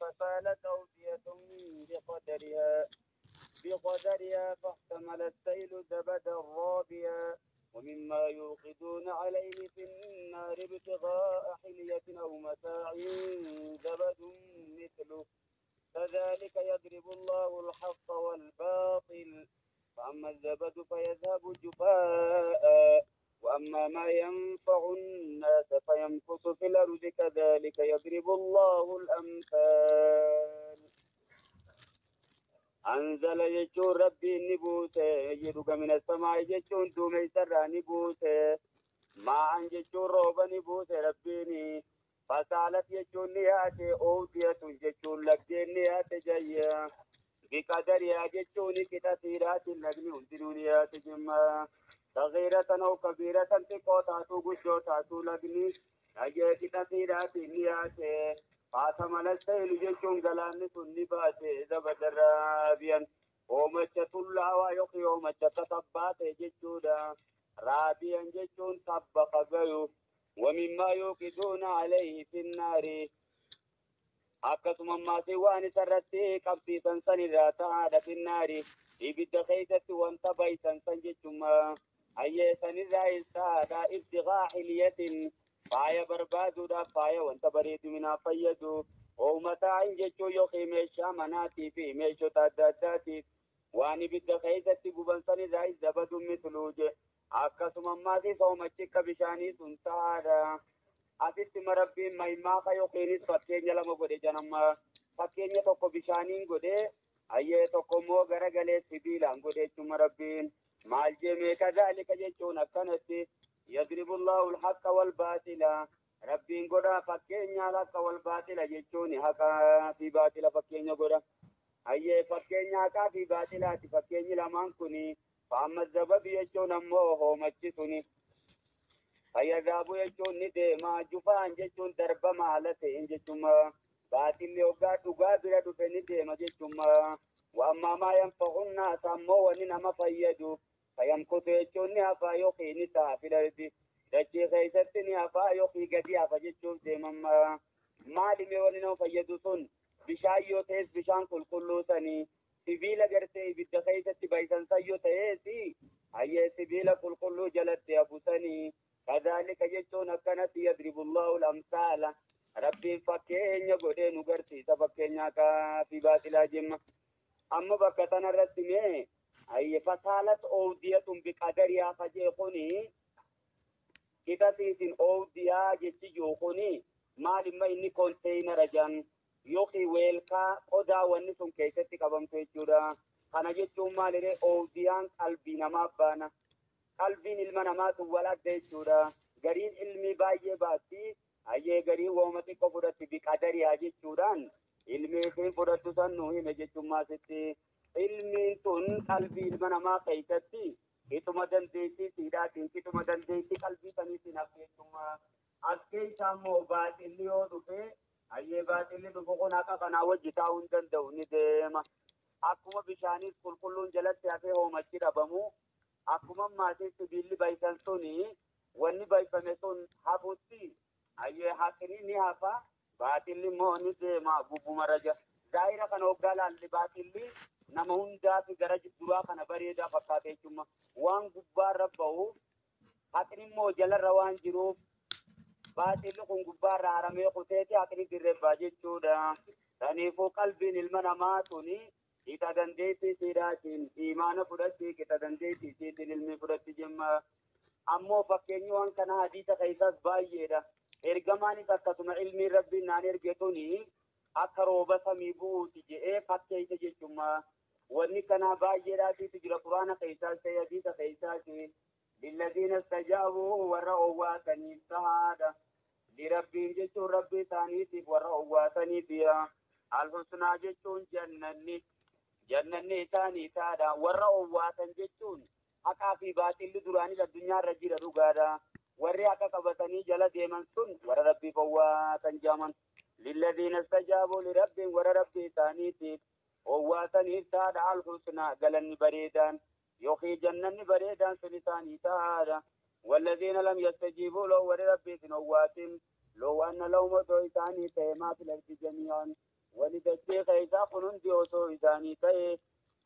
فسالت أودية بقدرها فاحتمل السيل زبدا رابيا. ومما يوقدون عليه في النار ابتغاء حلية أو متاع زبد مثله. كذلك يضرب الله الحق والباطل. فأما الزبد فيذهب جفاء، وأما ما ينفع الناس فيمكث في الأرض. كذلك يضرب الله الأمثال. أنزل jechuun Rabbiin ni buuse jedhuga, من السماء jechuun duumessarraa ni buuse, ماء jechuun rooba ni buuse Rabbiin. فسالت jechuun ni yaate, أودية jechuun laggeen ni yaate jayya, بقدرها jechuun qixa siiraatiin lagni hundinuu ni yaate jemma. صغيرة أو كبيرة, xiqqoo taatu guddoo taatu lagni dhagee qixa siiraatiin ni yaate. فاحتمل السيل jechuun galaanni sun ni baate, زبدا رابيا hoomacha tullaawaa yookiin hoomacha tasabbaa ta'e jechuudha. رابيا jechuun tabba qagayu. ومما يوقدون عليه في النار, akkasuma ammaasii waan isarratti qabsiisan san irraa ta'aadha. في النار ibidda keessatti wanta baysan san jechuma hayyee sanirraa isaadha. ابتغاء حلية faaya barbaaduudhaaf, faaya wanta bareeduminaaf fayyadu, أو متاع jechuun yookiin meeshaa manaatii fi meeshota adda addaatiif waan ibidda keessatti guban sanirraa زبد مثله je. Akkasuma ammaasii soomachi akka bishaanii sun ta'aadha. Asitti Rabbiin maymaaqa yookiinis fakkeenya lama godhe janamma. Fakkeenya tokko bishaaniin godhe, hayyee tokko immoo garagalee sibiilaan godhe jechuma. Rabbiin maal jemee? كذلك jechuun akkanatti, يضرب الله الحق والباطل Rabbiin godha fakkeenya, الحق والباطل jechuun haqaa fi baatila fakkeenya godha. Hayyee, fakkeenya haqaa fi baatilaati fakkeenyi lamaan kuni. فأما الزبد jechuun ammoo hoomachi suni فيذهب jechuun ni deema, جفاء jechuun darbama haala ta'een jechuma. Baatilli hoggaa dhugaa bira dhufe ni deema jechuma. وأما ما ينفع الناس ammoo wanni nama fayyadu, فيمكث jechuun ni hafa yookiin ni ta'a, في الأرض dachee keessatti ni hafa yookiin gadi hafa jechuuf deemamma. Maalime wanni nama fayyadu sun? Bishaan yoo ta'es bishaan qulqulluu sanii, sibiila gartee ibidda keessatti baysan san yoo ta'es, hayyee sibiila qulqulluu jalatti hafu sanii. كذلك jechuun akkanatti, يضرب الله الأمثال Rabbiin fakkeenya godhee nu garsiisa, fakkeenya haqaa fi baaxilaa jemma. Amma bakka tanarratti mee hayye فسالت أودية بقدرها fajee kuni qixa siisin أودية jechi jiru kuni maalimma? Inni container jan yookiin weelkaa qodaa wanni sun keessatti qabamtu jechuudha. Kana jechuun maaliree? Oodiyaan qalbii namaa baana. Qalbiin ilma namaa sun wal adda jechuudha. Gariin ilmi baay'ee baatti, hayyee gariin wooma xiqqoo fudhatti. بقدرها jechuudhaan ilmi isiin fudhattu san nu hime jechummaasitti. Ilmiin tun qalbii ilma namaa keessatti qixuma dandeettii siidhaatiin, qixuma dandeettii qalbii saniitiin hafe jechummaa. As keessa immoo baaxilli yoo dhufe, hayyee baaxilli dhufu kun haqa kanaa wajji taa'uu hin danda'u, ni deema. Akkuma bishaanis qulqulluun jalatti hafee hoomachi dhabamu, akkuma ammaasii sibiilli baysan suni wanni bayfame sun hafutti, hayyee haqni ni hafa, baaxilli immoo ni deema gubbuma raja. Zaahira kana hoggaa laalle baaxilli nama hundaa fi gara duraa kana bareedaa fakkaata jechuudha. Waan gubbaarra bahuuf, haqni immoo jalarra waan jiruuf, baaxilli kun gubbaarra haramee kuteeti haqni dirrebbaa jechuudha. Saniifuu qalbiin ilma namaa tuni qixa dandeettii siidhaatiin imaana fudhatti, qixa dandeettii isiitiin ilmi fudhatti jemma. Ammoo fakkeenyi waan kana hadiisa keessaas baay'eedha. Ergamaanis akkasuma ilmiin Rabbiin naan erge tuni akka rooba samii bu'uuti jedhee fakkeessa jechuma. Wanni kanaa baay'eedhaatiitu jira Quraana keessaas ta'e hadiisa keessaas. للذين استجابوا warra owwaataniif tahaadha. لربهم jechuun Rabbii isaaniitiif warra owwaataniif الحسنى jechuun jannanni isaanii taadha. Warra owwaatan jechuun haqaa fi baaxilli duraanis addunyaarra jira dhugaadha. Warri haqa qabatanii jala deeman sun warra Rabbiif owwaatan jaaman. للذين استجابوا لربهم warra Rabbii isaaniitiif owwaataniif taadha الحسنى galanni bareedaan yookiin jannanni bareedaan sun isaanii taadha. والذين لم يستجيبوا له warri Rabbiif hin owwaatin, لو أن لهم odoo isaanii ta'e ما في الأرض جميعا Wani dachee keessaa kun hundi osoo isaanii ta'e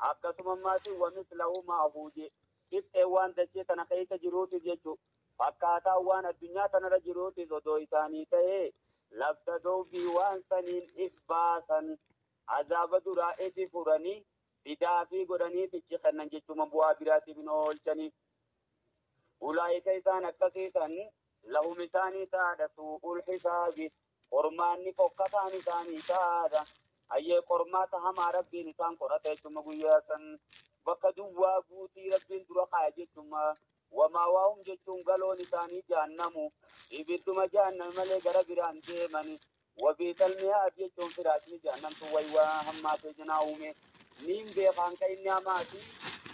akkasuma maatii wamislahu ma'ahu je qixxee waan dachee tana keessa jiruutis jechuu fakkaataa waan addunyaa tanarra jiruutis osoo isaanii ta'e lafta doobii waan saniin if baasan azaaba duraa ifi furanii fidaa fi godhanii fichi kennan jechuuma bu'aa biraatiif hin oolchanii. Ulaa'ika isaan akkasiisan lahum isaanii taadha suu'ul hisaabi qormaanni fokkataan isaanii taadha. Ayyee qormaata hamaa rabbiin isaan qorata jechuuma guyyaa san bakka duwwaa guutii rabbiin dura kaaya jechuuma wamaa waahum jechuun galoon isaanii jaannamu ibidduma jaanname malee gara biraan deemani. Wabiital mi'aad jechuun firaashni jaannamtu waywaa hammaatee janaa uume niin beekaan ka inni hamaati.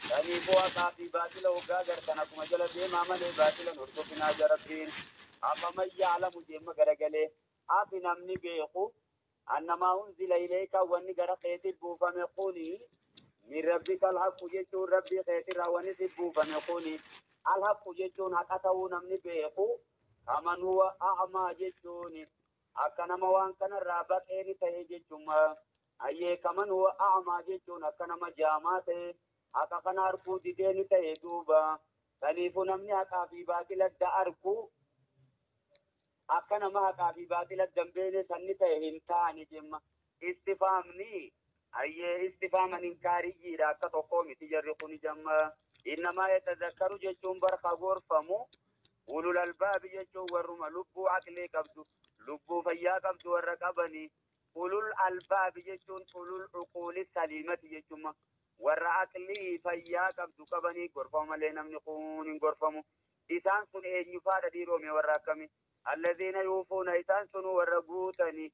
Saniifuu haqaa fi baatila hoggaa gartan akkuma jala deemaa malee baatilan hordofinaa jara rabbiin. Afaman ya'lamu jeemma garagalee afi namni beeku annamaa unzila ilayka wanni gara keetti buufame kuni min rabbika alhaqu jechuun rabbii keetirraa wanni si buufame kuni alhaqu jechuun haqa ta'uu namni beeku kaman huwa a'maa jechuun akka nama waan kanarraa baqeeni ta'e jechuun ayyee kaman huwa a'maa jechuun akka nama jaamaa ta'e haqa kana arguu dideeni ta'e duuba saniifuu namni haqaa fi baatila adda argu akka nama haqaa fi baatila adda hin beekne sanni ta'e hin taane jemma. Istifaamni ayyee istifaaman inkaariyyiidha akka tokkoo miti jarri kuni jemma. Innamaa yatazakkaru jechuun barka gorfamu ulul albaabi jechuun warruma lubbuu aqlii qabdu lubbuu fayyaa qabdu warra qabani. Ulul albaabi jechuun ulul uquuli saliimati jechuun warra aqlii fayyaa qabdu qabanii gorfamu malee namni kun hin gorfamu. Isaan sun eenyufaadha dhiiroome warra akkami? Alladhiina yuufuuna isaan sun warra guutanii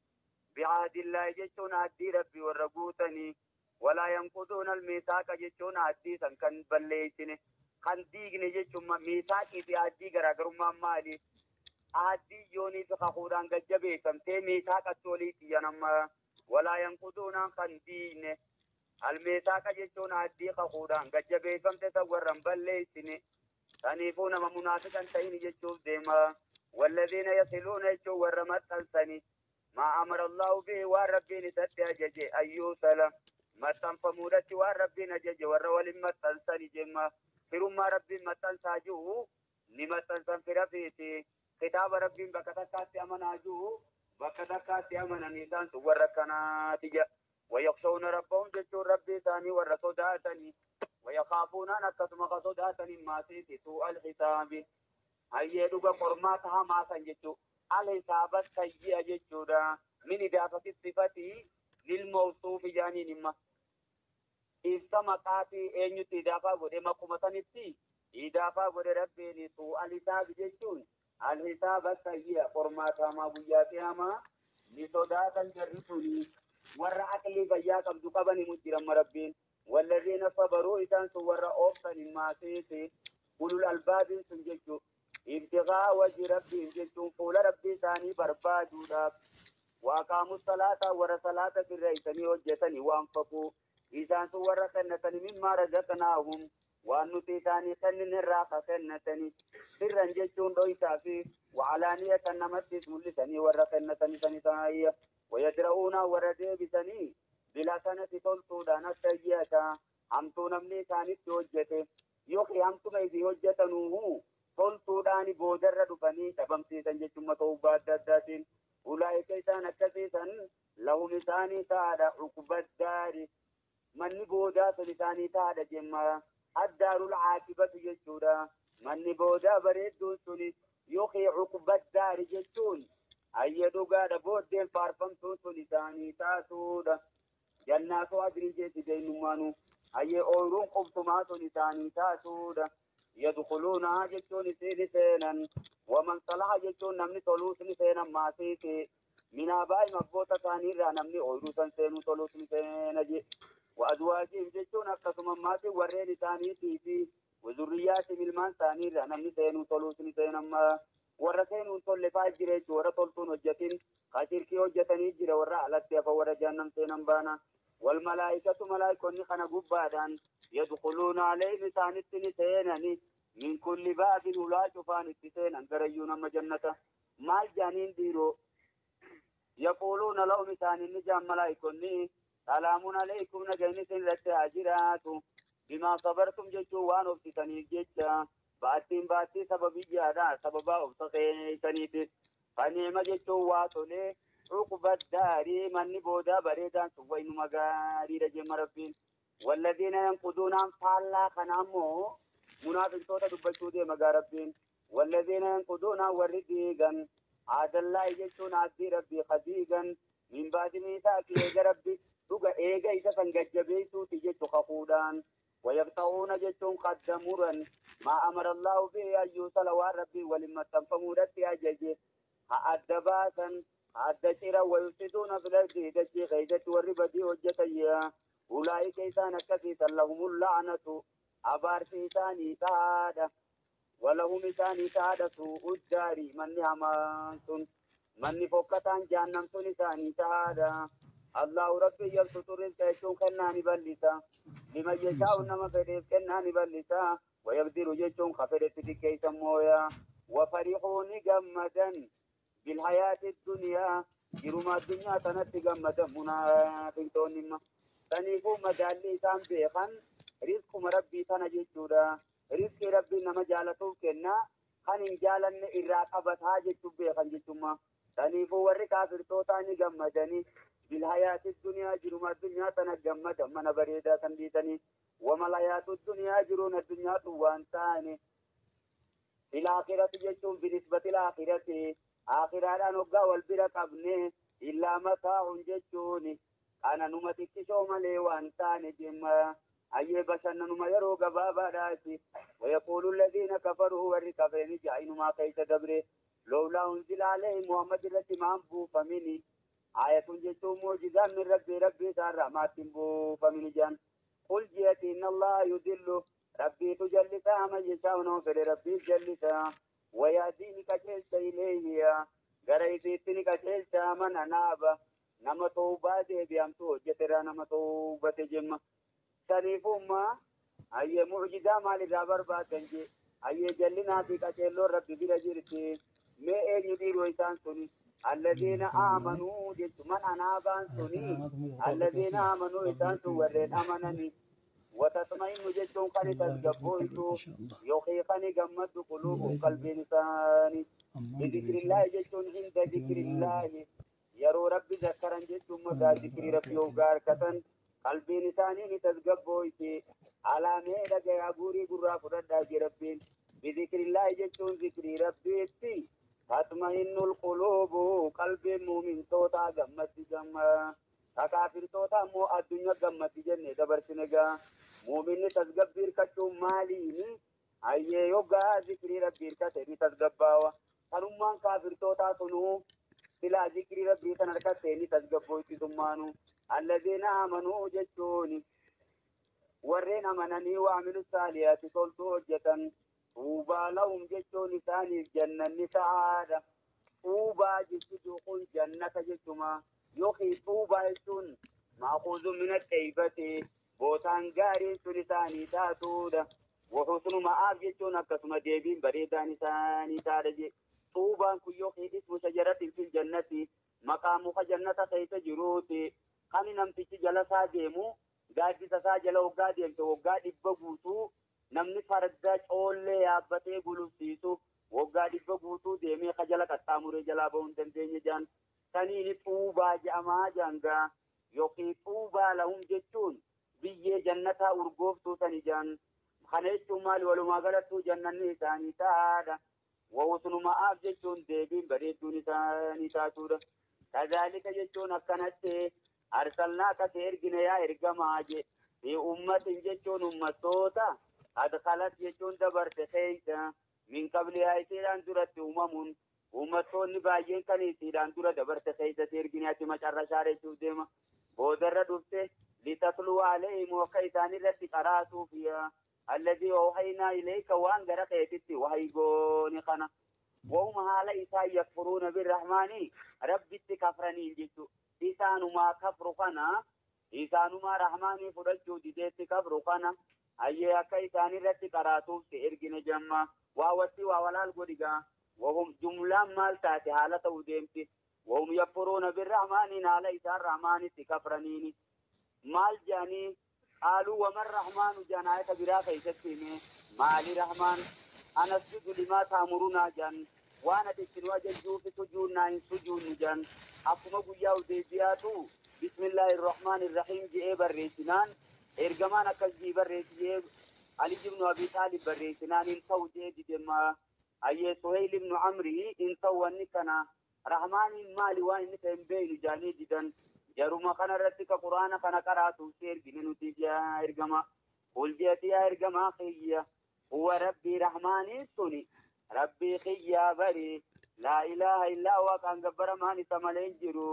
bi'aadillaahi jechuun addii rabbii warra guutanii walaa yanquduuna almiisaaqa jechuun addii san kan balleessine kan diigne jechuun miisaaqii fi addii garaagarummaan maali? Addii yoonii fi kakuudhaan gajjabeeffamtee miisaaqatti olii xiyyan amma walaa yanquduuna kan diigne almiisaaqa jechuun addii kakuudhaan gajjabeeffamte san warra hin balleessine saniifuu nama munaafiqan ta'in jechuuf deema. والذين يصلون jechuun warra maxxansani maa amara Allahu bihi waan rabbiin isatti ajaje ayyuusala maxxanfamuudhatti waan rabbiin ajaje warra waliin maxxansani jemma firummaa rabbiin maxxansaa jiru ni maxxansan fira fiiti kitaaba rabbiin bakka takkaatti amanaa jiru bakka takkaatti amanan isaan sun warra akkanaati jedha. ويخشون ربهم jechuun rabbii isaanii warra sodaatanii ويخافون akkasuma ka sodaatanii maasiiti suu'al hisaabi ayyee dhuga qormaata hamaa san jechuu alhisaaba sayyi'a jechuudha. Min idaafati sifati lilmawsuufi jaaniin himma ibsa maqaatii eenyutti idaafaa godhe makkuma sanitti idaafaa godhe rabbiin suu'al hisaabi jechuun alhisaaba sayyi'a qormaata hamaa guyyaa qiyaamaa ni sodaatan jarri suni warra aqlii fayyaa qabdu qaban himu jiramma rabbiin. Walladhiina sabaruu isaan sun warra oobsan maasiiti ulul albaabiin sun jechuu ibtigaa wajhi rabbiin jechuun fuula rabbii isaanii barbaaduudhaaf waaqaamu salaataa warra salaata sirreessanii hojjetanii waan faquu isaan sun warra kennatanii mimmaa razaqnaahum waan nuti isaanii kennine irraa ka kennatanii sirran jechuun dhoysaa fi wacalaaniyatan namattis mul'isanii warra kennatanii san isaayya wayadra'uuna warra deebisanii bilhasanati toltuudhaan assayyi'ata hamtuu namni isaanitti hojjete yookiin hamtuma isii hojjetanuuhu toltuudhaan boodarra dhufanii dhabamsiisan jechuun ta'uu adda addaatiin. Ulaa'ika isaan akkasiisan lahum isaanii taadha uqbaddaari manni boodaa sun isaanii taadha jemma addaarul caaqibatu jechuudha. Manni boodaa bareedduun suni yookiin uqbaddaari jechuun ayya dhugaadha booddeen faarfamtuun sun isaanii taatuudha. Jannaatu adrii jeeti beeynummaanu ayyee ooyiruun qubtumaa sun isaanii taatuudha. يدخلونها جتون سين سينا ومن صلح جتون نمني طلوس سينا ما سيتي من آباء مبوطة ثاني را نمني أويروسا سينو طلوس سينا جي وأزواجهم جتون أقسم ما سي ورين ثاني تيفي وذرياتهم المان ثاني را نمني سينو طلوس سينا ما ورا سينو طل فاجري ورا طلتون هجتين خاشركي هجتني جري ورا على التيفا ورا جهنم سينا بانا والملائكة ملائكة خنا قبادان يدخلون عليهم ثاني سينني من كل باب ولا شفان التسين أنقريون أما جنة مال جانين ديرو يقولون لهم إسان النجام ملائكني سلام عليكم نجني سنرت أجرات بما صبرتم جتوا وان أبتسني جتا باتين باتي سببي جادا سببا أبتسني فنعم جتوا واتولي عقب الدار من بودا بريدا سوين مغاري رجم ربين والذين ينقضون أنفال خنامو منافق توتا دبچو دي مغاربين والذين ينقضون ورديغا عاد الله يجون عبد ربي خديغا من بعد ميثاق ايغا ربي دوغا ايغا ايسا سنججبيسو تيجتو خقودان ويقطعون جتون قدمورا ما امر الله به ان يوصل ربي ولما تنفمورت اججي ادباسا ادشرا ويفسدون في الارض دجي غيدت والربدي وجتيا اولئك ايسان كثيرا لهم اللعنه أبارتي ثاني سادة ولهم ثاني سادة سوء الدار من همان من فوقتان جهنم سن ثاني سادة الله ربي يبسط الرزق يشون كناني بلسا لمن يشاء نما فريق كناني بلسا ويقدر يشون خفرت تكي سمويا وفرحون جمدا بالحياة الدنيا جرما الدنيا تنتي جمدا منافقون تنيفو مدالي سام بيخن رزق ربي تنجي جودا رزق ربي نما جالتو كنا خن جالن إراقبت حاجة تبي خن جتما تنيفو ور كافر توتاني جمدني بالحياة الدنيا جرما الدنيا تنجمد من بريدا تنبيتني وما الحياة الدنيا جرون الدنيا توانتاني في الآخرة جتم بالنسبة الآخرة آخرة نبقى والبرك أبني إلا متاع جتوني أنا نمتك شوم لي وانتاني جما أي بشنن ما يرو غبابا راسي ويقول الذين كفروا والكفرين جاين ما كيس دبره لولا أنزل عليه محمد رتي بو فمني آية جتو معجزة من ربي ربي سار ما تنبو فمني جان قل جئت إن الله يدل ربي تجلسا من يشاء نوفل ربي جلسا ويهديني كجلس إليه غريتني كجلس من أناب نما توبة بيامتو جترا نما توبة جم شريفوما أي معجزة مال رابر باتنجي أي جلنا في كجلو ربي بلجرتي ما يدير ويسان سني الذين آمنوا جت من أنابان سني الذين آمنوا إسان سورين أمنني وتطمئن جتون قد تزجبويتو يخيقني جمد قلوب قلب إنساني بذكر الله جتون عند ذكر الله يرو ربي ذكرا جتون مدى ذكر ربي وغاركة قلبي إنساني تزجبويتي على ميدا جابوري قرى فردا ربي بذكر الله جتون ذكر ربي تطمئن القلوب قلب مؤمن توتا جمت جمّا كافر توتا مو الدنيا جمت جنة دبرتنجا مؤمن تزجبير كتو ماليني أيه يوغا ذكر ربي كتير تزجباوا هنومان كافر توتا سنو سلا ذكر ربي تنركتني تزجبوي تزمانو الذين آمنوا جتوني ورين أمنني وعملوا الصالحات تلتو جتن طوبى لهم جتون ثاني الجنة سعادة طوبى جتون جنة جتما يخي طوبى جتون مأخوذ من الطيبة بوتان غاري ثاني تاتودا وحسن مآب جتون أكسم ديبين بريدان ثاني تارجي طوبى يخي اسم شجرة في الجنة مقام جنة خيت جروتي خاني نمتي جلسا ديمو قادي تساجل وقادي انت وقادي بقوتو namni farda coollee yaabbatee gulufsiisu waggaa 100 guutuu deemee kajala qaxxaamuree jalaa ba'uu hin dandeenye jaan saniin xuubaa je'amaa jaangaa yookiin xuubaa lahum jechuun biyyee jannataa urgooftuu sani jaan kana jechuun maali walumaa galattuu jannanni isaanii taadha wahusnu ma'aaf jechuun deebiin bareedduun isaanii taatuudha kazaalika jechuun akkanatti arsalnaaka si ergine yaa ergamaa je fi ummatin jechuun ummattoota أدخلت يجون دبرت خيسا من قبل هايسيران درت أمم أمتون بايين كنيسيران درت دبرت خيسا تيرجنياتي ما شر شارع ديما بودر دفته لتتلو عليهم وكيسان التي قرأتوا فيها الذي أوحينا إليك وأن درقيتي وهيقون قنا وهم هالا إسا يكفرون بالرحمن ربي كفرني جيتو إسان ما كفر قنا إسان ما رحماني فرجو ديتي كفر قنا أيه كيسان التي قرأتوا في إرجن جمّا ووسي وولال قدقا وهم جملة مال تاتي حالة وديمتي Wahum yakfuruuna birrahmaaniin haala isaan rahmaanitti kafraniini. Maal jedhanii qaaluu waman rahmaanu jedhan ayata biraa keessatti hime maali rahmaan anasjudu limaa taamurunaa jedhan waan ati itti nu ajajjuufi sujuunnaa hin sujuunnu jedhan akkuma guyyaa Hudeybiyaatu bismillaahi irrahmaani irrahiim je'ee barreessinaan ergamaan akkas jii barreessi je'ee Ali ibnu Abi Xaalib barreessinaan hin ta'u je'ee didemma ayyee Suheyl ibnu Amrii hin ta'u wanni kana Rahmaaniin maali waan inni ta'e hin beeynu jedhanii didan jaruma kana irratti ka quraana kana qaraatuuf si ergine nuti yaa ergama qul je'ati yaa ergamaa kiyya huwa rabbii rahmaaniin suni rabbii kiyyaa bari laa ilaaha illaa huwa kan gabbaramaan isa malee hin jiru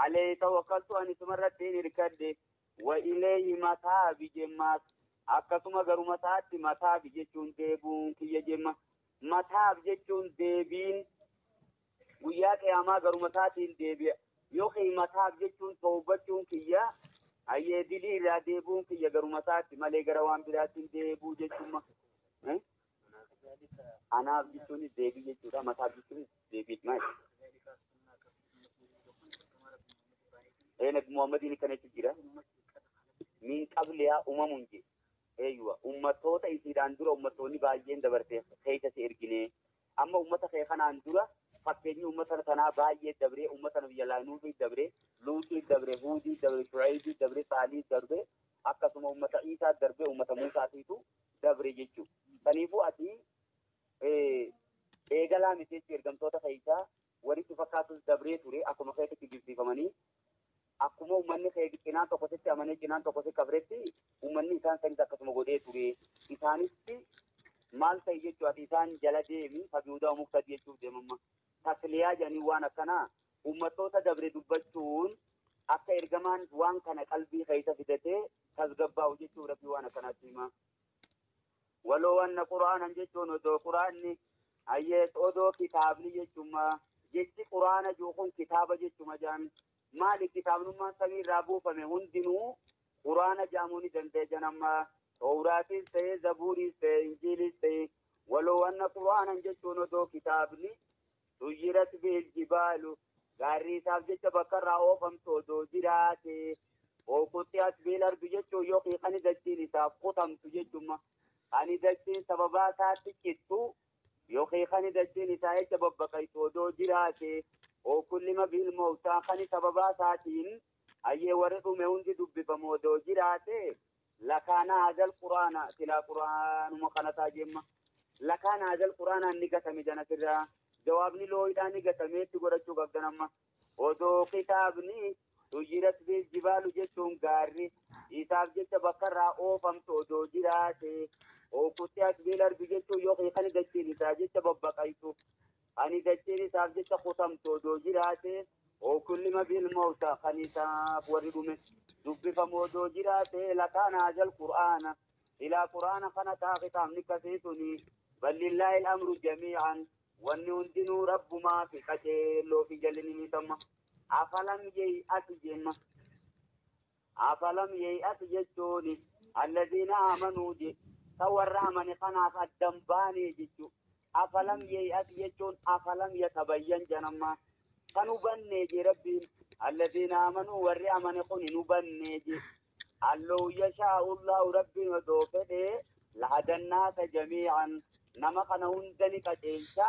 alayhi tawakkaltu ani isuma irratti hin hirkadhe wa ilayhi mataabi jemmaas akkasuma garuma isaatti mataabi jechuun deebuun kiyya jemma mataab jechuun deebiin guyyaa qiyaamaa garuma isaatiin deebi'a yookiin mataab jechuun tawbachuun kiyya ayyee dilii irraa deebuun kiyya garuma isaatti malee gara waan biraatti hin deebuu jechuun anaaf jechuunis deebii jechuudha mataaf jechuunis deebii maali? Ee Nabi Muhammadiin kana jechuun jira. Min qabliyaa uumamuun jee. Eeyyuwa ummattoota isiidhaan dura ummattoonni baay'een dabarte keessa si ergine. Amma ummata kee kanaan dura fakkeenyi ummata tanaa baay'ee dabree ummata nabiyya Nuuhii dabree, Luuxii dabree, Huudii dabree, Shu'aybii dabree, Saalii dabree akkasuma ummata Iisaa darbee ummata Muusaatiitu dabre jechuudha. Kanaafuu ati eegalaa miti jechuudha ergamtoota keessaa warri si fakkaatus dabree ture akkuma keetti kijibsiifamanii akkuma uummanni kee cinaan tokko sitti amanee cinaan tokko si kafretti uummanni isaan sanis akkasuma godhee ture. Isaanitti maal ta'e jechuudha ati isaan jala deemi fabiudaa muktadi jechuuf deemamma. Tasliyaa jedhanii waan akkanaa uummattoota dabre dubbachuun akka ergamaan waan kana qalbii keessa fidatee tasgabbaa'u jechuuf rabbii waan akkanaatti hima. Waloo wanna quraanan jechuun odoo quraanni ayyee odoo kitaabni jechuuma jechi quraana jiru kun kitaaba jechuuma jedhan maali kitaabnummaan samii irraa buufame hundinuu quraana jedhamuu ni danda'a jedhan Tawraatis ta'e Zabuuriis ta'e Injiilis ta'e waloo wanna quraanan jechuun odoo kitaabni suyyirat bihil jibaalu gaarri isaaf jecha bakka irraa oofamtu odoo jiraate ookutti as bihil ardu jechuun yookiin kan dachiin isaaf kutamtu jechuuma kan dachiin sababaa isaatti cittu yookiin kan dachiin isaa jecha babbaqaytu odoo jiraate ookullima bihil mawtaa kan sababaa isaatiin ayyee warri dhume hundi dubbifamu odoo jiraate lakaana haazal quraana silaa quraanuma kana ta'a jemma lakaana haazal quraanaan ni gatame janasirraa jawaabni looyidhaan ni gatameetti godhachuu qabdan amma odoo kitaabni suyyirat bihil jibaalu jechuun gaarri isaaf jecha bakka irraa oofamtu odoo jiraate ookutti as bihil ardu jechuun yookiin kan dachiin isaa jecha babbaqaytu kan dachiin isaaf jecha kutamtu odoo jiraate ookullima bihil mawta kan isaaf warri dhume dubbifamu odoo jiraate lakaana haazal qur'aana ilaa qur'aana kana ta'a kitaabni akkasii suni bal lillaahi al-amru jamii'an wanni hundinuu rabbumaa fi qajeelloo fi jallinni ni tamma afalam yeey'atu jemma afalam yeey'atu jechuun alladhiina aamanuu je ta warra amane kanaaf addan baanee jechuu afalam yeey'atu jechuun afalam yatabayyan janamma kan hubannee je rabbiin alladhiina aamanuu warri amane kun hin hubannee je allow yashaa'u allahu rabbiin odoo fedhee lahadannaasa jamii'an nama kana hunda ni qajeelcha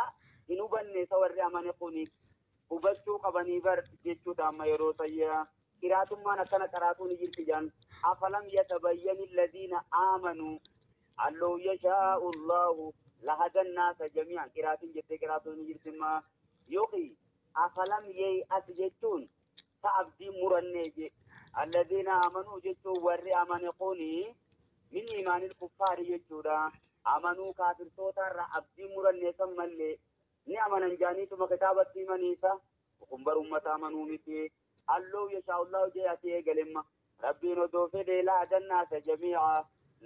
hin hubanne isa warri amane kuni hubachuu qabanii bar jechuudha amma yeroo sayyaa qiraatummaan akkana qaraatuu ni jirti jedhan afalam yatabayyan alladhiina aamanuu allow yashaa'u allahu lahadannaasa jamii'an qiraatiin jettee qiraatuu ni jirti imma yookiin afalam yeey'as jechuun ta abdii murannee je alladhiina aamanuu jechuun warri amane kuni min iimaanil kuffaari jechuudha amanuu kaafirtoota irraa abdii murannee san mallee ni amanan jaaniituma kitaabatti himaniisa kun bar ummata amanuu miti alloo yashaa'ullahu jee ati eegalemma rabbiin odoo fedhee lahadannaasa jamii'a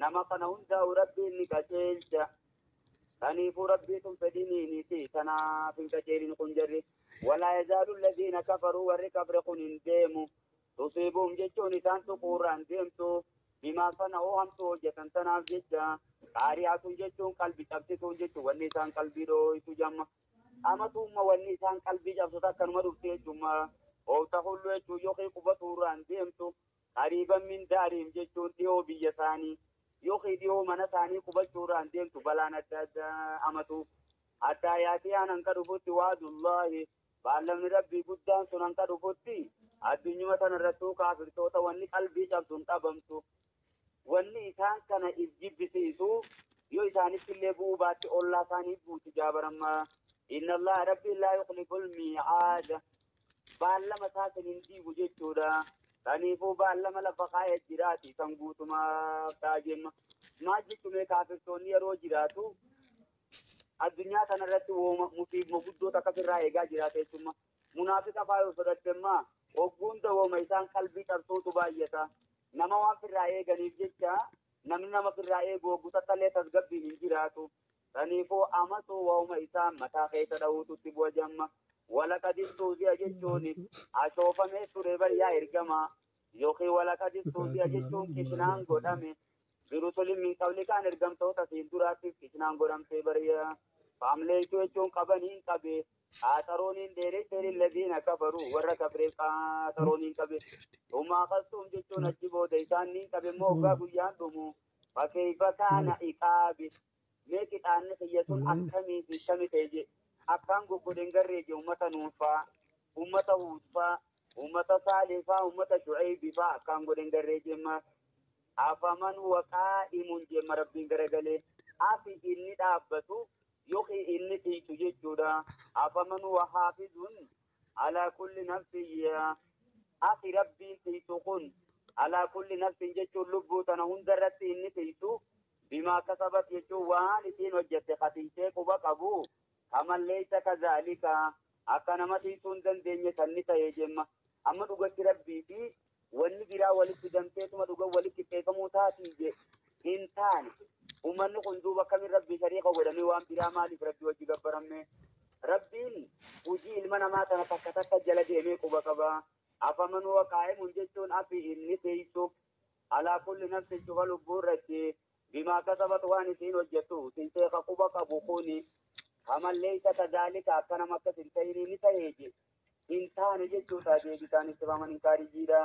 nama kana hundaa'u rabbiin ni qajeelcha kaniifuu rabbiitun fedhiniiniti tanaaf hin qajeelin kun jarri walaa yazaalu alladhiina kafaruu warri kafre kun hin deemu tusiibuhum jechuun isaan tuquurraan deemtu bimaa sana'uu hamtuu hojjetan tanaaf jecha qaari'aatun jechuun qalbi cabsituun jechuun wanni isaan qalbii dhooytu jamma Amatuuma wanni isaan qalbii cabsota akkanuma dhufte jechuudha. Oofta hulluu jechuun yookiin qubatuurraan deemtu qariiban min daariim jechuun dhiyoo biyya isaanii yookiin dhiyoo mana isaanii qubachuurraan deemtu balaan adda addaa amatu. Hattaa yaatii aan hanqa dhufutti waadullaahi baallamni rabbii guddaan sun hanqa dhufutti addunyuma tanarrattuu kaafirtoota wanni qalbii cabsu hin dhabamtu. Wanni isaan kana if jibbisiisu yoo isaanitti illee bu'uu baatti ollaa isaanii buuti jaabarammaa. Inna Allaha rabbii laa yukhlifu l-miicaada. Baallama isaatiin hin diigu jechuudha. Kaniifuu baallama lafa kaa'ee jiraati kan guutumaaf ta'a jenna. Maal jechuun kaafirtoonni yeroo jiraatu addunyaa kanarratti musiibma guddoo takka irraa eegaa jiraata jechuudha. Munaafiqa fa'aa yoo sodaatte hogguun dawooma isaan qalbii cabsuutu baay'ata. Nama waan firraa eeganiif jecha namni nama firraa eegu hogguu takka illee tasgabbiin hin jiraatu. Kaniifuu amatu waa'uma isaan mataa keessa dha'uutu itti bu'a jamma. Walaqad istuuzi'a jechuun ashoofamee ture bariyaa ergama. Yookiin walaqad istuuzi'a jechuun kishinaan godhame. Birusulin min qablikaan ergamtoota siin duraattis kishinaan godhamtee bariyaa. Faamleeytuu jechuun qabaniin qabe. Qaaxarooniin dheeressee lilladiina kafaruu warra kafreef qaaxarooniin qabe. Dhumaa qastuum jechuun achi booda isaan niin qabe immoo hoggaa guyyaan dhumu. Fakkeeyfa kaana iqaabi. Mee qixaanni kiyya sun akkamii fi kami ta'e jedhe. Akkaan goggodhen garree je uummata Nuufaa, uummata Huudfaa, uummata Saalifaa, uummata Shu'eybifaa akkaan godhen garree jemma. Afaman huwa qaa'imun jemma rabbiin garagalee. Afi inni dhaabbatu yookiin inni tiisu jechuudha. Afaman huwa haafizun alaa kulli nafsin afi rabbiin tiisu kun alaa kulli nafsin jechuun lubbuu tana hundarratti inni tiisu bimaa kasabat jechuun waan isiin hojjette katiisee quba qabu. Kaman leeysa kazaalika akka nama tiisuu hin dandeenye sanni ta'ee jemma. Amma dhugatti rabbii fi wanni biraa walitti damteetuma dhuga walitti qixxeeffamuu taatii je hin taane. Uummanni kun duuba akkamiin rabbii shariika godhanii waan biraa maaliif rabbii wajji gabbaramne? Rabbiin hojii ilma namaa tana takka takka jala deemee quba qaba. Afaman huwa qaa'imun jechuun afi inni teessu alaa kulli nafsin cufa lubbuu irratti bimaa kasabat waan isiin hojjettu tiisee ka quba qabu kuni. Kaman leeysa kazaalika akka nama akkas hin ta'inii ni ta'ee je hin taane jechuudha deebisaan istifaman hin kaarijiidha.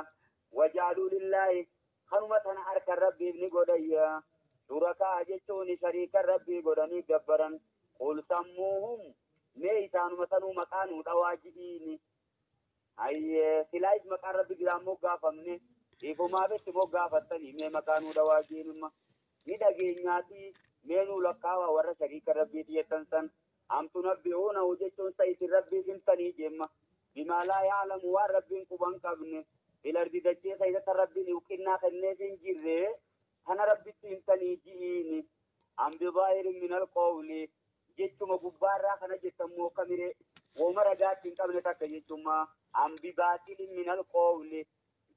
Wajaaluu lillaahi kanuma tana harkan rabbiif ni godhayya. Shurakaa jechuun shariikan rabbii godhanii gabbaran. Qul sammuuhum mee isaanuma sanuu maqaa nuu dhawaa ji'iini. Hayyee silaayis maqaan rabbi biraan moggaafamne ifumaaf itti moggaafattanii mee maqaa nuu dhawaa ji'inimma. Ni dhageenyaatii mee nuu lakkaawaa warra shariika rabbiiti jettan san. Am tunabbi'uunahu jechuun sa isin rabbiif himtanii jemma. Bimaa laa ya'lamu waan rabbiin quba hin qabne. Fil ardi dachee keessatti rabbiin huqinnaa kenneef hin jirre kana rabbitti himtanii ji'iini. Am bidaahirin minal qawli jechuma gubbaarraa kana jettan moo akkamiree wooma ragaatti hin qabne takka jechuma. Am bibaaxilin minal qawli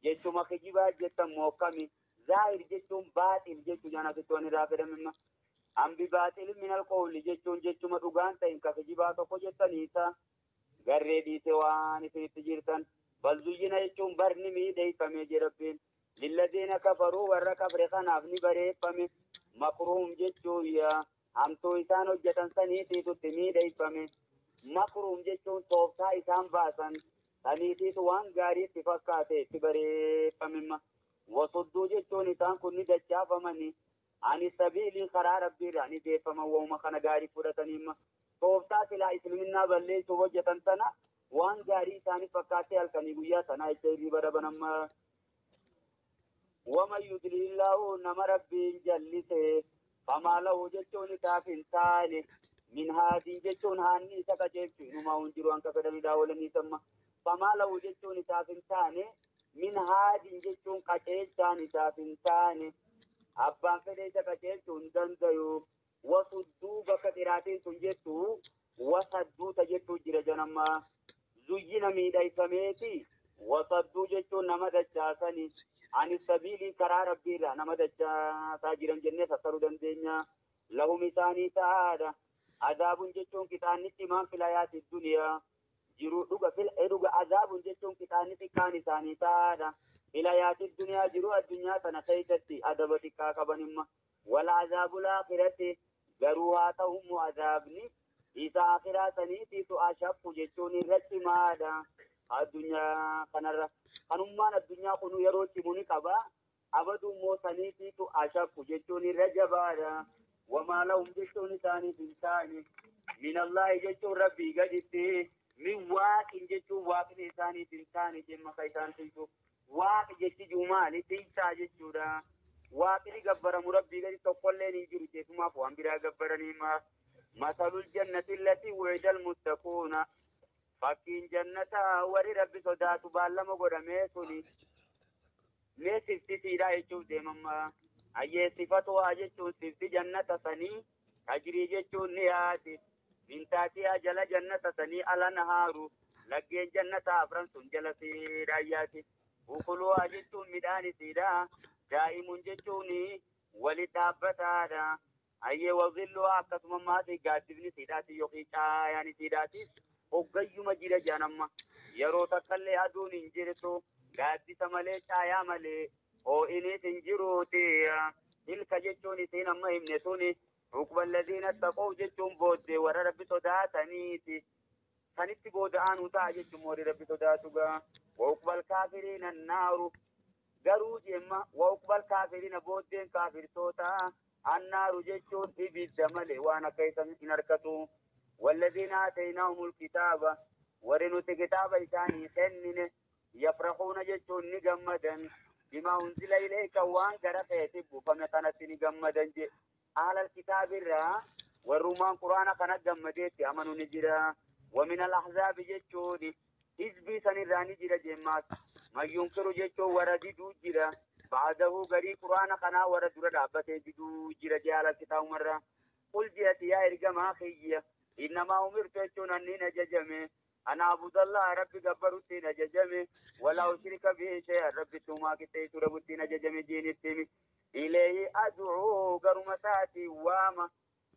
jechuma kijibaa jettan moo akkami. Zaahir jechuun baaxil jechuu jaan asitti waan irraa fedhamimma. Am bibaaxilin minal qawli jechuun jechuma dhugaan ta'in ka kijibaa tokko jettaniisa. Garree dhiise waan isinitti jirtan. Bal zuyyina jechuun barni miidheeffame jedhe Rabbiin. Lilladiina kafaruu warra kafre kanaaf ni bareeffame. Makruhum jechuun yaa hamtuu isaan hojjetan saniitiitutti miidheeffame. Makruhum jechuun tooftaa isaan baasan saniitiitu waan gaariitti fakkaate itti bareeffamimma. Wasudduu jechuun isaan kun ni dachaafamani. Ani sabiilii karaa rabbiirraa ni deeffaman wauma kana gaarii fudhataniimma. Tooftaa silaa isliminnaa balleessuuf hojjetan sana waan gaarii isaanii fakkaatee halkanii guyyaa sanaa jecha hirriba dhaban amma. Wama yudlillaahu nama rabbiin jallise famaa lahu jechuun isaaf hin taane min haadiin jechuun haanni isa qajeelchu inumaa hin jiru hanqa fedhanii daawwalanii samma. Famaa lahu jechuun isaaf hin taane min haadiin jechuun qajeelchaan isaaf hin taane abbaan fedhe isa qajeelchuu hin dandayu. Wasudduu bakka xiraatiin sun jettu wasadduuta jettuu jira janamma. Zuyyina miidhayfameeti wasadduu jechuun nama dachaasani. Ani sabiilii karaa rabbiirraa nama dachaasaa jiran jennee fassaruu dandeenya. Lahum isaanii ta'aadha. Azaabun jechuun qixaanni cimaan filayaati duniyaa. Jiru dhuga dhuga azaabun jechuun qixaanni xiqqaan isaanii ta'aadha. Filayaati duniyaa jiru addunyaa tana keessatti adaba xiqqaa qabanimma. Wal azaabul aakhirati garuu haa ta'ummu azaabni Isa akhiraa saniitiitu ashaqqu jechuun irra cimaadha. Addunyaa kanarra kanummaan addunyaa kun yeroo cimu ni qaba. Abaduu immoo saniitiitu ashaqqu jechuun irra jabaadha. Wamaa lahum jechuun isaaniif hin taane. Minallaahi jechuun rabbii gaditti. Min waaqin jechuun waaqni isaaniif hin taane jemma ka isaan tiisu. Waaqi jechi jiru maali? Tiisaa jechuudha. Waaqni gabbaramu rabbii gadi tokkolleen hin jiru jechumaaf waan biraa gabbaranii ma. Masalul jannati allati wu'idal muttaquuna. Fakkiin jannataa warri rabbi sodaatu baallama godhamee suni. Mee siftisiidha jechuuf deemamma. Ayyee sifatu waa jechuun sifti jannata sanii tajrii jechuun ni yaati. Min taatiyaa jala jannata sanii ala nahaaru. Laggeen jannata afran sun jala siidha yaati. Ukuluwaa jechuun midhaan isiidha. Daa'imuun jechuun wali dhaabbataadha. Ayyee wazilluwaa akkasuma maatii gaaddifni siidhaati yookiin caayaan isiidhaati. Hoggayyuma jira jaanamma. Yeroo takkallee aduun hin jirtu. Gaaddisa malee caayaa malee hoo'iniis hin jiruuti. Tilka jechuun isiin amma himne suni uqba alladhiina taqow jechuun booddee warra rabbi sodaataniiti. Sanitti booda aanuu ta'a jechuun warri rabbi sodaatu gaa. Wa uqbal kaafiriina annaaru. Garuu jemma wa uqbal kaafiriina booddeen kaafirtoota annaaru jechuun ibidda malee waan akka isa hin harkatu. Walladhiina aataynaahumul kitaaba warri nuti kitaaba isaanii kennine yafrahuuna jechuun ni gammadan. Bimaa unzila ilayka waan gara keetti buufame kanatti ni gammadan je. Ahlal kitaabirraa warrumaan quraana kana gammadeetti amanu ni jira. ومن الأحزاب jechuun hizbii sanirraa ni jira jemmaas. Man yunkiru jechuun warra diduu jira. Ba'dahu garii quraana kanaa warra dura dhaabbatee diduu jira je ahlal kitaabumarraa. Qul je'ati yaa ergamaa kiyya. Innamaa umirtu jechuun anniin ajajame. Ana abudallah rabbi gabbaruttiin ajajame. Walaa ushrika bihi shay'an rabbi tuumaa qixxeessuu dhabuttiin ajajame jiinitti himi. Ilayhi ad'uu garuma isaatii waama.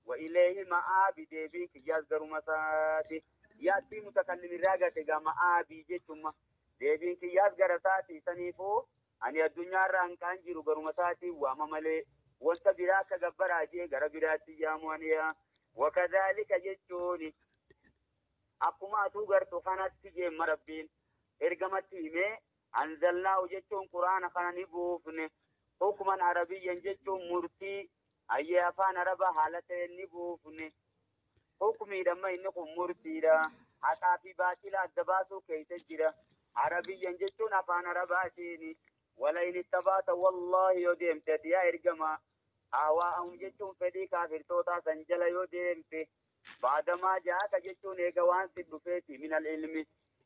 Wa ilayhi ma'aabi deebiin kiyyaas garuma isaati. Yaattii mutakallim irraa gate gaa ma'aabii jechuun deebiin kiyyaas gara isaati. Saniifuu ani addunyaarraa hanqaan jiru garuma isaatii waama malee wanta biraa akka gabbaraa jee gara biraatti yaamu ani yaa. Wakadhaalika jechuun akkuma atuu gartu kanatti jeemma rabbiin ergamatti himee anzalnaahu jechuun quraana kana ni buufne. Hukman arabiyyan jechuun murtii ayyee afaan arabaa haala ta'een ni buufne. Hukmiidha amma inni kun murtiidha. Haqaa fi baatila adda baasuu keessa jira. Arabiyyan jechuun afaan arabaatiin. Wala in ittabaata wallaahi yoo deemte ati yaa ergamaa. Hawaa'ahum jechuun fedhii kaafirtootaa san jala yoo deemte. Baadamaa jaaka jechuun eega waan si dhufeeti minal ilmi.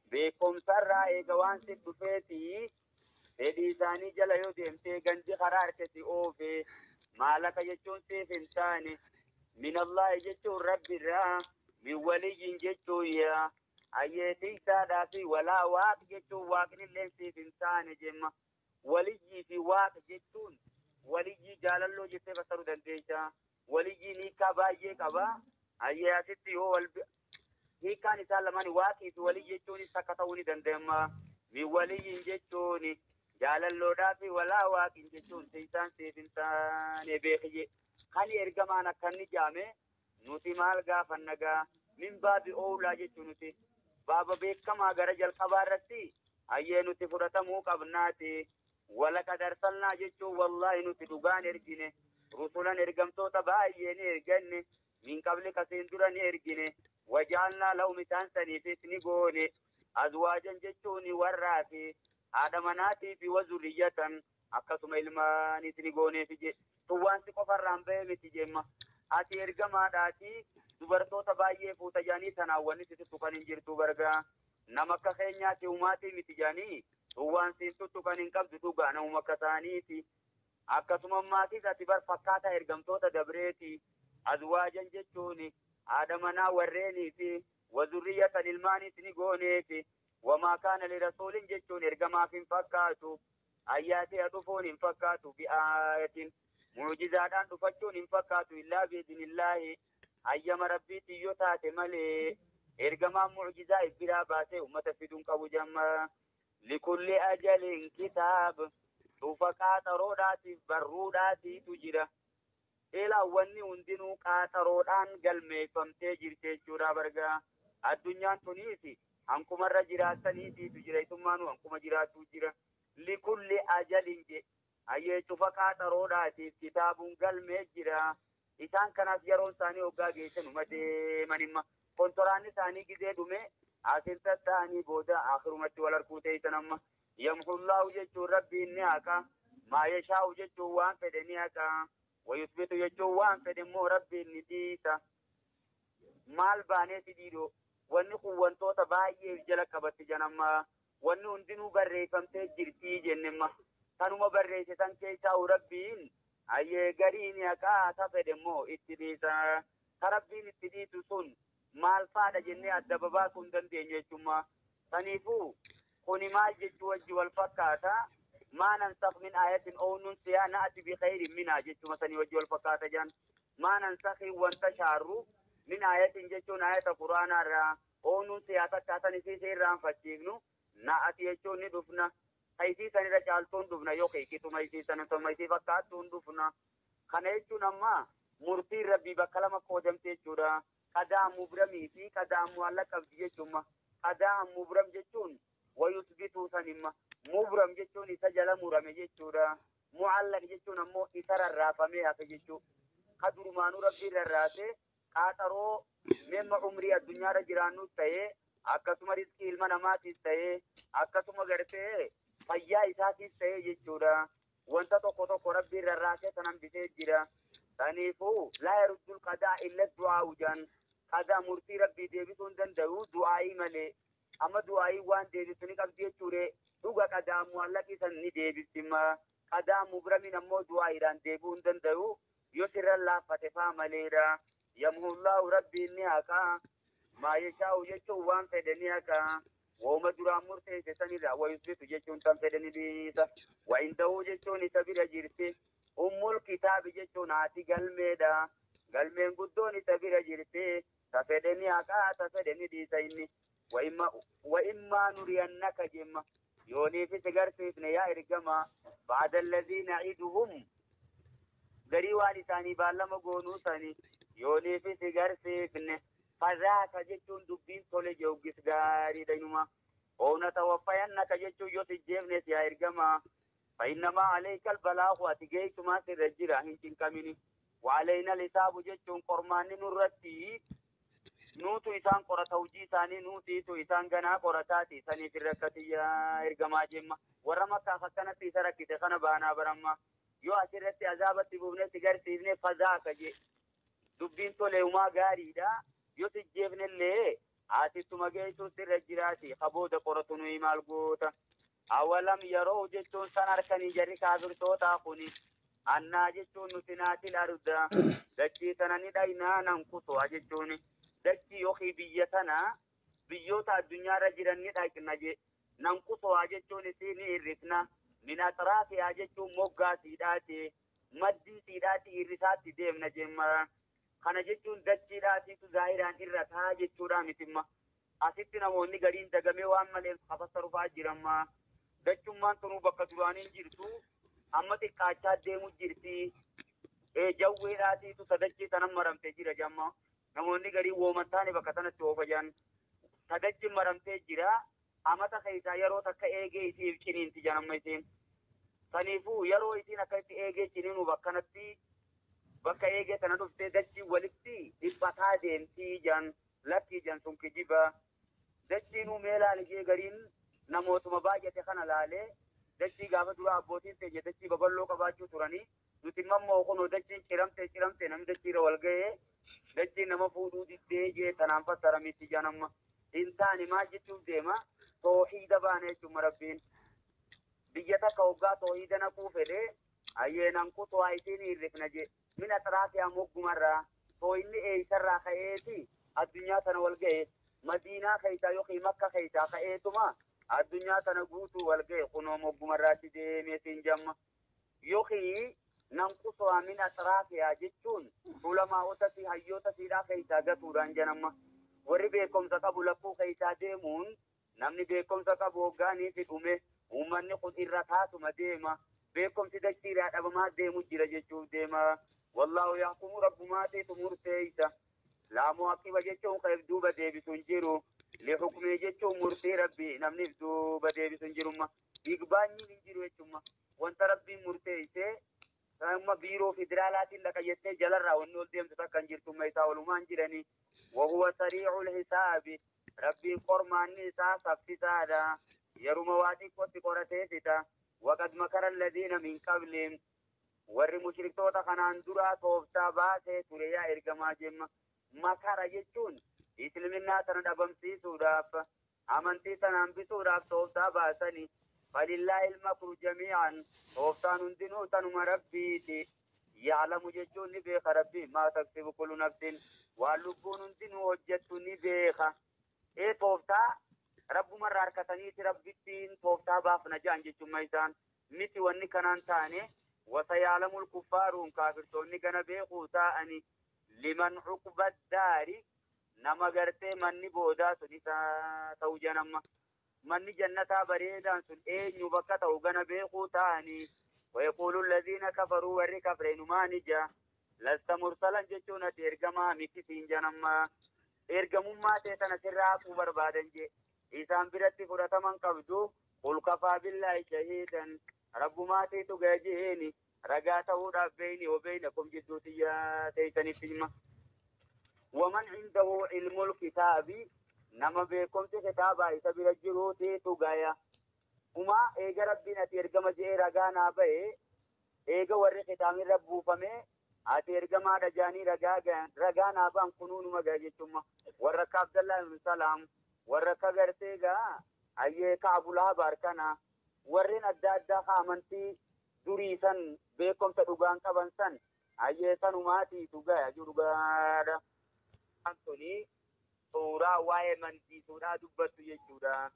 Beekumsarraa eega waan si dhufeeti. Fedhii isaanii jala yoo deemte gandi karaa harkatti oofe. Maalaka jechuun siif hin taane. Minallaahi jechuun rabbirraa. Min waliyyiin jechuun yaa. Ayyee tiisaadhaa fi walaa waaq jechuun waaqnillee siif hin taane jemma. Waliyyii fi waaq jechuun waliyyii jaalalloo jettee fassaruu dandeessa. Waliyyiin hiikaa baay'ee qaba. Ayyee asitti yoo wal hiikaan isaan lamaan waaqii fi waliyyi jechuunis akka ta'uu ni danda'ama. Min waliyyiin jechuun jaalalloodhaa fi walaa waaqiin jechuun tiisaan siif hin taane beekiyye. Kan ergamaan akka inni jaame nuti maal gaafanna gaa min baabi oolaa jechuun nuti baaba beekamaa gara jalqabaa irratti ayyee nuti fudhatamuu qabnaati. Walaqad arsalnaa jechuun wallaahi nuti dhugaan ergine. Rusulan ergamtoota baay'ee ni erganne. Min qabli kasiin dura ni ergine. Wajaalnaa lahum isaan saniifis ni goone. Azwaajan jechuun warraa fi haadha manaatii fi wazurriyyatan akkasuma ilmaanis ni gooneef je. Tun waan si qofarraan ba'e miti jemma. Ati ergamaadhaati dubartoota baay'ee fuuta jaanii sanaan wanni si tuttuqan hin jirtu bargaa. Nama akka keenyaati umaatii miti jaanii tun waan siin tuttuqan hin qabdu dhugaa namuma akka isaaniiti. Akkasuma maatis ati bar fakkaataa ergamtoota dabreeti. Azwaajan jechuun haadha manaa warreenii fi wazurriyyatan ilmaanis ni gooneefi. Wamaa kaana lirasuulin jechuun ergamaaf hin fakkaatu. Ayyaatee dhufuun hin fakkaatu bi'aayatin. Muujizaadhaan dhufachuun hin fakkaatu illaa biidinillaahi. Hayyama rabbiitiin yoo taate malee ergamaan muujizaa biraa baasee uummata fiduun qabu jamma. Likulli ajalin kitaab. Cufa qaaxaroodhaatiif barruudhaatiitu jira. Ilaawwanni hundinuu qaaxaroodhaan galmeeffamtee jirti jechuudha bargaa. Addunyaan tuniisi hankumarra jiraataniitiitu jira isummaanuu hankuma jiraattuu jira. Likulli ajalin je hayyee cufa qaaxaroodhaatiif kitaabuun galmee jira. Isaan kanaaf yeroon isaanii hoggaa geessanuma deemanimma. Kontoraanni isaanii gizee dhume asin tatta'anii booda akirumatti wal harkuu teessan amma. Yamhullaahu jechuun rabbiin ni haqa. Maa yashaa'u jechuun waan fedhe ni haqa. Wayusbitu jechuun waan fedhe immoo rabbiin ni dhiisa. Maal baanee si dhiidhoo? Wanni kun wantoota baay'ee jala qabatti janamma. Wanni hundinuu barreeffamtee jirtii jennemma. Kanuma barreesse san keessaa rabbiin hayyee garii ni haqaa ta fedhe immoo itti dhiisa. Ta rabbiin itti dhiisu sun maal faadha jennee adda babaasuu hin dandeenyu jechummaa. Saniifuu kuni maal jechuu wajji wal fakkaata. Maa nansakh min aayatin ow nunsihaa na'ati bi khayrin minhaa jechuma sanii wajji wal fakkaata jedhan. Maa nansakhi wanta shaarru min aayatin jechuun aayata quraanaa irraa ow nunsihaa takkaa san isii si irraanfachiifnu na'ati jechuun ni dhufna. Ta isii san irra caaltuun dhufna yookiin qixuma isii san tuma isii fakkaattuun dhufna. Kana jechuun amma murtiin rabbii bakka lama qoodamte jechuudha. Qadaa mubramii fi qadaa mu'allaq qabdi jechuudha. Qadaa mubram jechuun wayusbituu sanimma. Mubram jechuun isa jala murame jechuudha. Mu'allaq jechuun ammoo isa rarraafamee hafe jechuudha. Ka durumaanuu rabbiin rarraase qaaxaroo memma umrii addunyaarra jiraannus ta'ee akkasuma rizqii ilma namaatiis ta'ee akkasuma gartee fayyaa isaatiis ta'ee jechuudha. Wanta tokko tokko rabbiin rarraasee san hambisee jira. Saniifuu laa yaruddul qadaa illa du'aa'u jedhan. Qadaa murtii rabbii deebisuu hin danda'u du'aa'ii malee. Amma du'aa'ii waan deebistu ni qabdi jechuure. Dhuga qadaa mu'allaqii san ni deebistimma. Qadaa mubramiin ammoo du'aa'iidhaan deebi'uu hin danda'u. Yoo sirra laaffate faa maleedha. Yamhullaahu rabbiin ni haqa. Maa yashaa'u jechuun waan fedhe ni haqa. Wooma duraan murteesse sanirraa wayusbitu jechuun tan fedhe ni dhiisa. Wa indahuu jechuun isa bira jirti. Ummul kitaabi jechuun haati galmeedha. Galmeen guddoon isa bira jirti. Ta fedhe ni haqa, ta fedhe ni dhiisa inni. Wa immaa nuriyannaka jemma. Yooniifis garsiifne yaa ergama. Ba'da allazii na'iduhum. Garii waan isaanii baallama goonuu sani. Yooniifis garsiifne. Fazaaka jechuun dubbiin tole jeugis gaariidha inuma. Oona tawaffayannaka jechuun yoo si jeefne si yaa ergama. Fainnamaa alayka albalaahu ati geessumaa sirra jira hin cinqamini. Wa alayna alhisaabu jechuun qormaanni nurratti nuutu isaan qorata hojii isaanii nuutiitu isaan ganaa qorataati saniif hin rakkatiyya ergamaa jemma. Warra makkaaf akkanatti isa rakkise kana baanaa baramma. Yoo asirratti azaabatti buufne si garsiifne fazaaka je. Dubbiin tole umaa gaariidha. Yoo si jeefnellee atittuma geessuu sirra jiraati. Kabooda qoratu nuyi maal goota. Awalam yeroo jechuun san harkanii jarri kaafirtootaa kuni. Annaa jechuun nuti naatil arda. Dachii tana ni dhaynaa nan kutu'a jechuun. Dachii yookiin biyya tana biyyoota addunyaarra jiran ni dhaqna je. Nan kutu'a jechuun isii ni hir'ifna. Min axraafihaa jechuun moggaa siidhaati. Maddii siidhaati hir'isaatti deemna jemma. Kana jechuun dachiidhaatiitu zaahiraan irra taa jechuudha mitimma. Asitti namoonni gariin dagamee waan malee kafassa rufaa jiramma. Dachummaan tunuu bakka duraaniin jirtu amma xiqqaachaa deemu jirti. Jawweedhaatiitu sadachii sanan maramtee jira jamma. Namoonni gariin wooman taane bakka sanatti oofa jiran. Sadachi maramtee jira. Amata keessaa yeroo takka eegee isiif ciniinti janamma isiin. Saniifuu yeroo isiin akkasitti eegee ciniinuuf akkanatti bakka eegee sana dhuftee dachii walitti dhiphataa deemtii jan lakkii jan sun kijiba. Dachiinuu mee laalijee gariin namootuma baay'ate kana laalee dachii gaafa dura abbootiin teenya dachii babal'oo qabaachuu turanii nuti immoo kunoo dachiin ciramte ciramte namni dachiirra wal ga'ee dachiin nama fuudhuu diddee jee tanaan fassaramitti jan amma. Hin taane maal jechuuf deema toohiida baana jechuudha rabbiin. Biyya takka hoggaa toohiida naquu fedhee hayyee nan kutu haa isiin hir'ifna jee. Min axraafihaa moggumarraa toohinni eeysarraa ka'eeti addunyaa tana wal ga'e. Madiinaa keessaa yookiin makka keessaa ka'eetuma addunyaa tana guutuu wal ga'e kunoo moggumarraatti deemee siin jamma. Yookiin nan kutuhaa min axraafihaa jechuun ulamaa'ota fi hayyoota siidhaa keessaa gatuudhaan janamma. Warri beekumsa qabu lakkuu keessaa deemuun namni beekumsa qabu hoggaanii fi dhume uummanni kun irra taasuma deema. Beekumsi dachiirraa dhabamaa deemu jira jechuuf deema. Wallaahu yahkumu rabbumaatiitu murteeysa. Laa mu'aqiba jechuun ka if duuba deebisu hin jiru. Lihukmii jechuun murtii Rabbii namni if duuba deebisu hin jirumma. Igbaanyiin hin jiru jechumma. Wanta Rabbiin murteeyse amma biiroo federaalaatiin dhaqa jettee jalarraa wanni ol deemtu takka hin jirtumma isaa olumaan jirani. Wahuwa sariicul hisaabi. Rabbiin qormaanni isaa saffisaadha. Yeruma waa xiqqootti qoratee fixa. Waqad makara alladhiina min qablihim. Warri mushriktoota kanaan duraa tooftaa baasee ture yaa ergamaa jemma. Makara jechuun isliminnaa tana dhabamsiisuudhaaf amantii tana hambisuudhaaf tooftaa baasani. Falillaahi ilmakru jamii'an tooftaan hundinuu tanuma Rabbiiti. Ya'lamu jechuun ni beeka Rabbiin maa taksibu kullu nafsin waan lubbuun hundinuu hojjettu ni beeka. Ee tooftaa Rabbumarraa harkataniiti Rabbittiin tooftaa baafna ja'an jechumma isaan miti wanni kanaan taane. Wasayaalamul kuffaaruun kaafirtoonni gana beekuu taa'ani liman cuqba daari nama gartee manni boodaa sun isa ta'u janamma manni jannataa bareedaan sun eenyu bakka ta'u gana beekuu taa'ani. Wayaquulu alladhiina kafaruu warri kafre inumaa ni ja'a lasta mursalan jechuun ati ergamaa miti siin janamma ergamummaa tee tana sirraa haquu barbaadan jee isaan biratti fudhataman qabdu. Qul kafaa billaahi shahiidan rabbumaatiitu gaya jeeni ragaa ta'uudhaaf beeyni wa beeynakum jidduu tiyya teeysanitti hima. Waman indahu ilmul kitaabi nama beekumsi kitaabaa isa bira jiruutiitu gaya. Umaa eega Rabbiin ati ergama je'ee ragaa naa bahe eega warri kitaabni buufame ati ergamaadha jaanii ragaa naa ba'an kunuu numa gaya jechumma. Warra akka Abdallah ibn Salaam warra akka gartee gaa ayyee ka Abu Lahab harkana warreen adda addaa ka amantii durii san beekumsa dhugaan qaban san ayyee sanumaatiitu gaya jiru dhugaadha. Tuni suuraa waa'ee mandiisuudhaa dubbattu jechuudha.